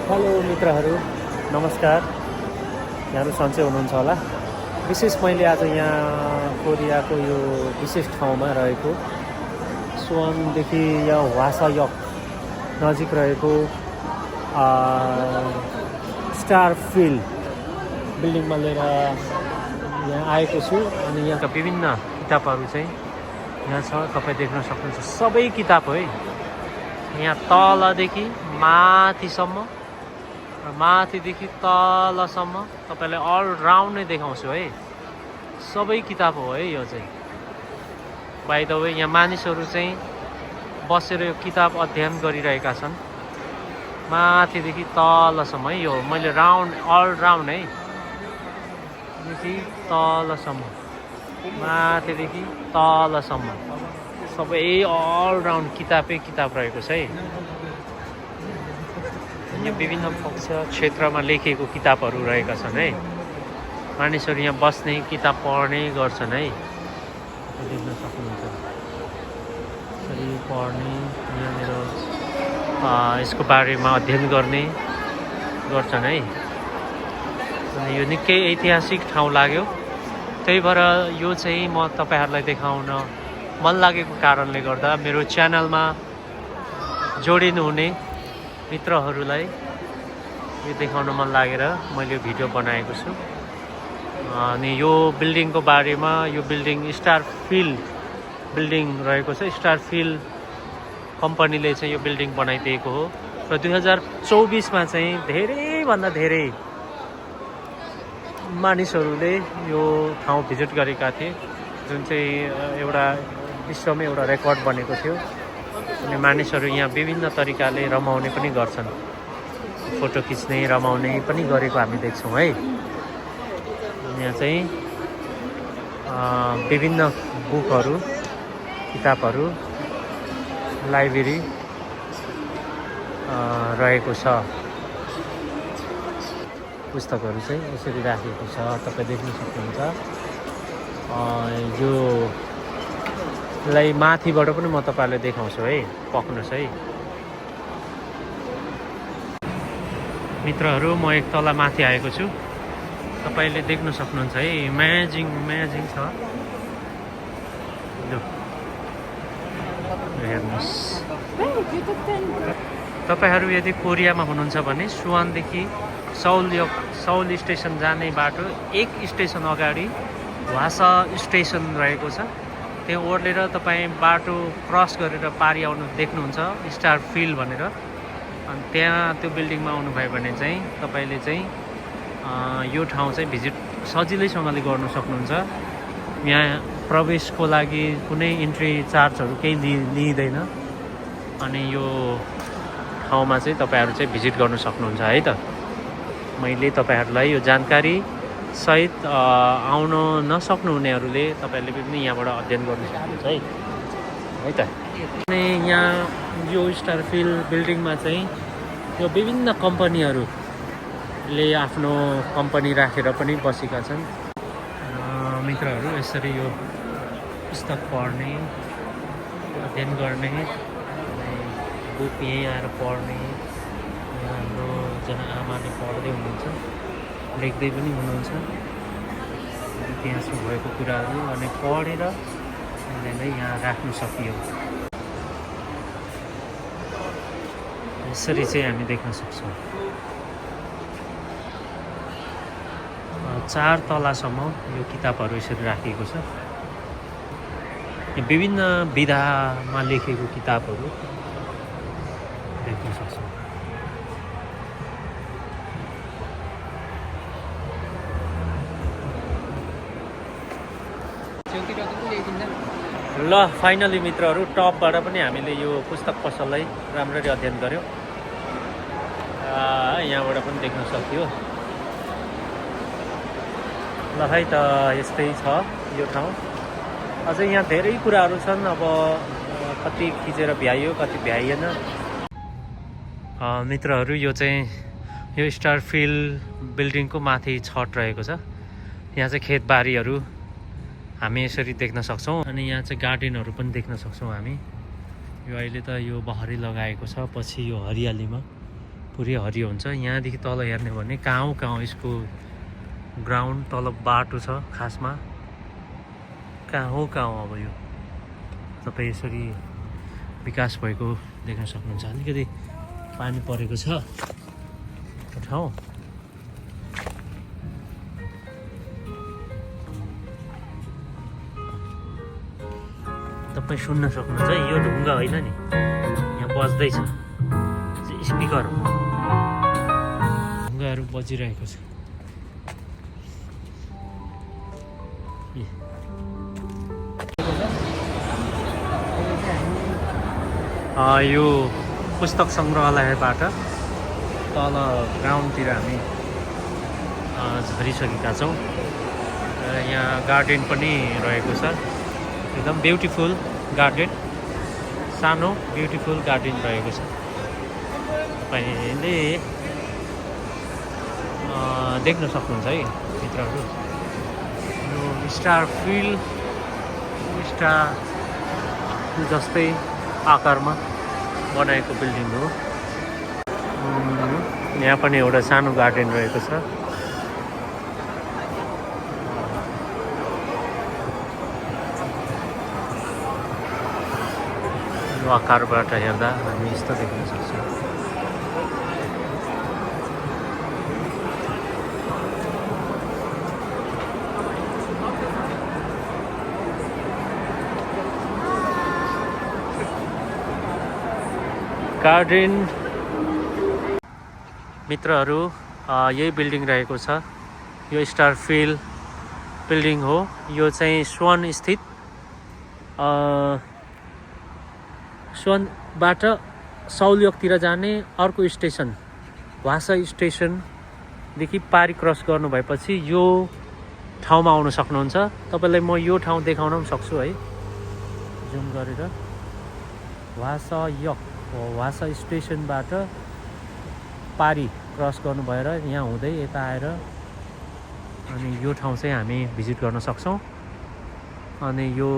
Hello मित्रहरू, नमस्कार। यहाँहरू सन्चै हुनुहुन्छ होला। विशेष मैले आज यहाँ कोरियाको यो विशेष ठाउँमा रहेको सुवनदेखि यहाँ वासायक नजिक रहेको स्टार फिल्ड बिल्डिङमा लिएर यहाँ आएको छु। अनि यहाँका विभिन्न किताबहरू चाहिँ यहाँ छ, तपाईँ देख्न सक्नुहुन्छ। सबै किताब हो है, यहाँ तलदेखि माथिसम्म, माथिदेखि तलसम्म तपाईँलाई अल राउन्ड नै देखाउँछु है। सबै किताब हो है यो चाहिँ। बाइ द वे यहाँ मानिसहरू चाहिँ बसेर यो किताब अध्ययन गरिरहेका छन्, माथिदेखि तलसम्म है। यो मैले राउन्ड अल राउन्ड है, देखि तलसम्म, माथिदेखि तलसम्म सबै अल राउन्ड किताबै किताब रहेको छ है। यहाँ विभिन्न पक्ष क्षेत्रमा लेखिएको किताबहरू रहेका छन् है। मानिसहरू यहाँ बस्ने, किताब पढ्ने गर्छन् है। देख्न सक्नुहुन्छ, यसरी पढ्ने, यहाँनिर यसको बारेमा अध्ययन गर्ने गर्छन् है। यो निकै ऐतिहासिक ठाउँ लाग्यो, त्यही भएर यो चाहिँ म तपाईँहरूलाई देखाउन मन लागेको कारणले गर्दा मेरो च्यानलमा जोडिनु हुने मित्रहरूलाई यो देखाउन मन लागेर मैले भिडियो बनाएको छु। अनि यो बिल्डिङको बारेमा, यो बिल्डिङ स्टार फिल्ड बिल्डिङ रहेको छ। स्टार फिल्ड कम्पनीले चाहिँ यो बिल्डिङ बनाइदिएको हो र 2024मा चाहिँ धेरैभन्दा धेरै मानिसहरूले यो ठाउँ भिजिट गरेका थिए, जुन चाहिँ एउटा विश्वमै एउटा रेकर्ड बनेको थियो। अनि मानिसहरू यहाँ विभिन्न तरिकाले रमाउने पनि गर्छन्, फोटो खिच्ने, रमाउने पनि गरेको हामी देख्छौँ है। यहाँ चाहिँ विभिन्न बुकहरू, किताबहरू, लाइब्रेरी रहेको छ। पुस्तकहरू चाहिँ यसरी राखेको छ, तपाईँ देख्न सक्नुहुन्छ। यो लाई माथिबाट पनि म तपाईँलाई देखाउँछु है, पक्नुहोस् है मित्रहरू। म एक तल माथि आएको छु, तपाईँले देख्न सक्नुहुन्छ है। इमेजिङ छ, हेर्नुहोस्। तपाईँहरू यदि कोरियामा हुनुहुन्छ भने सुवनदेखि सौल स्टेसन जाने बाटो एक स्टेसन अगाडि वासा स्टेसन रहेको छ। त्यहाँ ओर्लेर तपाईँ बाटो क्रस गरेर पारि आउनु देख्नुहुन्छ स्टार फिल्ड भनेर। अनि त्यहाँ त्यो बिल्डिङमा आउनुभयो भने चाहिँ तपाईँले चाहिँ यो ठाउँ चाहिँ भिजिट सजिलैसँगले गर्नु सक्नुहुन्छ। यहाँ प्रवेशको लागि कुनै इन्ट्री चार्जहरू केही लिइँदैन। अनि यो ठाउँमा चाहिँ तपाईँहरू चाहिँ भिजिट गर्नु सक्नुहुन्छ है त। मैले तपाईँहरूलाई यो जानकारी सहित आउन नसक्नुहुनेहरूले तपाईँहरूले पनि यहाँबाट अध्ययन गर्नु सक्नुहुन्छ है त। अनि यहाँ यो स्टार फिल्ड बिल्डिङमा चाहिँ यो विभिन्न कम्पनीहरूले आफ्नो कम्पनी राखेर पनि बसेका छन्। मित्रहरू यसरी यो पुस्तक पढ्ने, अध्ययन गर्ने, बुक यहीँ आएर पढ्ने, हाम्रो जना आमाले पढ्दै हुनुहुन्छ, लेख्दै पनि हुनुहुन्छ इतिहासमा भएको कुराहरू। अनि पढेर उनीहरूले यहाँ राख्नु सकियो, यसरी चाहिँ हामी देख्न सक्छौँ। 4 तलासम्म यो किताबहरू यसरी राखिएको छ। विभिन्न विधामा लेखेको किताबहरू देख्न सक्छौँ। ल फाइनली मित्रहरू, टपबाट पनि हामीले यो पुस्तक पसललाई राम्ररी अध्ययन गऱ्यौँ। यहाँबाट पनि देख्न सकियो। ल है त, यस्तै छ यो ठाउँ। अझै यहाँ धेरै कुराहरू छन्, अब कति खिचेर भ्याइयो, कति भ्याइएन। मित्रहरू यो चाहिँ यो स्टार फिल्ड बिल्डिङको माथि छत रहेको छ। यहाँ चाहिँ खेतबारीहरू हामी यसरी देख्न सक्छौँ। अनि यहाँ चाहिँ गार्डनहरू पनि देख्न सक्छौँ हामी। यो अहिले त यो बहरी लगाएको छ, पछि यो हरियालीमा पुरै हरियो हुन्छ। यहाँदेखि तल हेर्ने भने कहाँ यसको ग्राउन्ड तल बाटो छ खासमा, कहाँ हो अब यो तपाईँ यसरी विकास भएको देख्न सक्नुहुन्छ। अलिकति पानी परेको छ ठाउँ। तपाईँ सुन्न सक्नुहुन्छ यो ढुङ्गा होइन नि, यहाँ बज्दैछ स्पिकर हो, ढुङ्गाहरू बजिरहेको छ। यो पुस्तक सङ्ग्रहालयबाट तल ग्राउन्डतिर हामी झरिसकेका छौँ। यहाँ गार्डन पनि रहेको छ, एकदम ब्युटिफुल गार्डन, सानो ब्युटिफुल गार्डन रहेको छ। तपाईँले देख्न सक्नुहुन्छ है भित्रहरू। यो स्टार फिल्ड जस्तै आकारमा बनाएको बिल्डिङ हो। यहाँ पनि एउटा सानो गार्डन रहेको छ। यो आकारबाट हेर्दा हामी यस्तो देख्न सक्छौँ। गार्डन मित्रहरू, यही बिल्डिङ रहेको छ। यो स्टार फिल्ड बिल्डिङ हो। यो चाहिँ स्वान स्थित स्वानबाट सौलयोकतिर जाने अर्को स्टेसन भाषा स्टेसनदेखि पारी क्रस गर्नु भएपछि यो ठाउँमा आउन सक्नुहुन्छ। तपाईँलाई म यो ठाउँ देखाउन पनि सक्छु है, जुम गरेर। भाषा स्टेसनबाट पारी क्रस गर्नु भएर यहाँ हुँदै यता आएर अनि यो ठाउँ चाहिँ हामी भिजिट गर्न सक्छौँ। अनि यो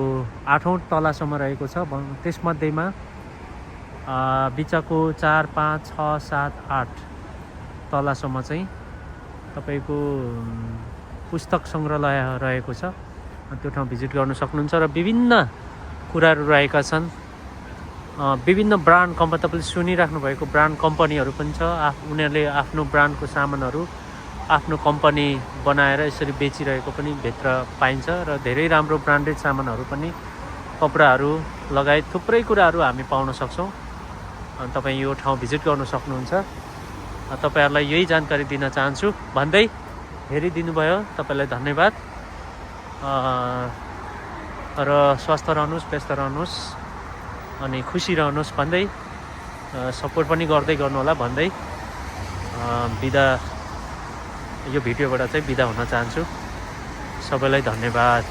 8औँ तलासम्म रहेको छ। त्यसमध्येमा बिचको 4, 5, 6, 7, 8 तलासम्म चाहिँ तपाईँको पुस्तक सङ्ग्रहालय रहेको छ। त्यो ठाउँ भिजिट गर्न सक्नुहुन्छ। र विभिन्न कुराहरू रहेका छन्। विभिन्न ब्रान्ड कम्पनी, तपाईँले सुनिराख्नु भएको ब्रान्ड कम्पनीहरू पनि छ। उनीहरूले आफ्नो ब्रान्डको सामानहरू आफ्नो कम्पनी बनाएर यसरी बेचिरहेको पनि भित्र पाइन्छ। र धेरै राम्रो ब्रान्डेड सामानहरू पनि, कपडाहरू लगायत थुप्रै कुराहरू हामी पाउन सक्छौँ। अनि तपाईँ यो ठाउँ भिजिट गर्न सक्नुहुन्छ। तपाईँहरूलाई यही जानकारी दिन चाहन्छु भन्दै हेरिदिनु भयो, तपाईँलाई धन्यवाद। र स्वस्थ रहनुहोस्, व्यस्त रहनुहोस् अनि खुसी रहनुहोस् भन्दै, सपोर्ट पनि गर्दै गर्नुहोला भन्दै यो भिडियोबाट चाहिँ बिदा हुन चाहन्छु। सबैलाई धन्यवाद।